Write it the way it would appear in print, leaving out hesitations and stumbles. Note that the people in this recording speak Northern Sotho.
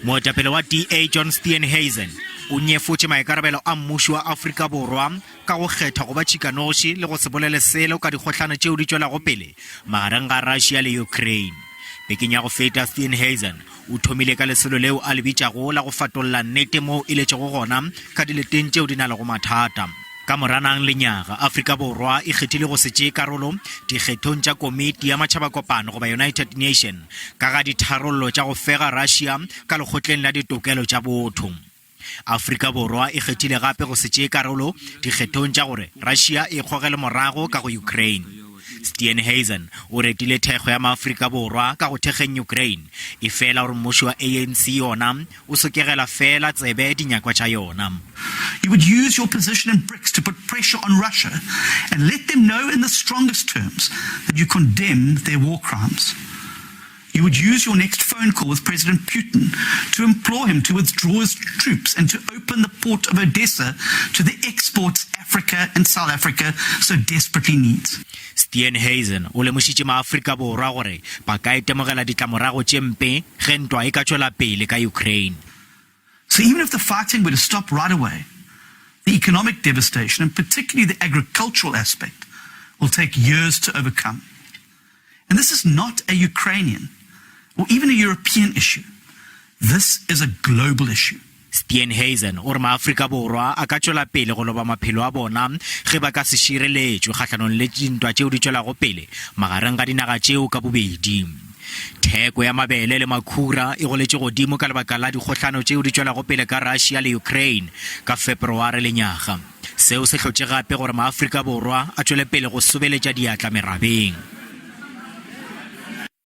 Moetapele wa DA John Steenhuisen o nyefotše maikarabelo a mmušo wa Afrika Borwa ka go kgetha go ba tšhikanoši le go se bolele selo ka dikgohlano tšeo di tšwelago pele magareng ga Russia le Ukraine. Bekeng ya go feta Steenhuisen o thomile ka lesolo leo a le bitšago la go fatolla nnete moo e letšego gona ka dileteng tšeo di na lego mathata. Ka Moranang lenyaga, Afrika Borwa e kgethile go se tšee karolo dikgethong tša Komiti ya Matšhabakopano goba United Nation ka ga ditharollo tša go fega Russia ka Lekgotleng la Ditokelo tša Botho. Afrika Borwa e kgethile gape go se tšee karolo dikgethong tša gore Russia e ikgogele morago ka go Ukraine. Steenhuisen o retile thekgo ya maAfrika Borwa ka go thekgeng Ukraine, efela gore mmušo wa ANC yona o sokegela feela tsebe dinyakwa tša yona. You would use your position in BRICS to put pressure on Russia and let them know in the strongest terms that you condemn their war crimes. You would use your next phone call with President Putin to implore him to withdraw his troops and to open the port of Odessa to the exports Africa and South Africa so desperately needs. Steenhuisen o lemošitše maAfrika Borwa gore ba ka itemogela ditlamorago tše mpe ge ntwa e ka tšwela pele ka Ukraine. So even if the fighting were to stop right away, the economic devastation, and particularly the agricultural aspect, will take years to overcome. And this is not a Ukrainian or even a European issue. This is a global issue. Steenhuisen o re maAfrika Borwa a ka tšwela pele go loba maphelo a bona ge ba ka se šireletšwe kgahlanong le dintwa tšeo di tšwelago pele magareng ga dinaga tšeo ka bobedi. Theko ya mabele le makhura e goletše godimo ka lebaka la dikgohlano tšeo di tšwelago pele ka Russia le Ukraine ka Feperware lenyaga. Seo se hlotše gape gore maAfrika Borwa a tšwele pele go sobeletša diatla merabeng.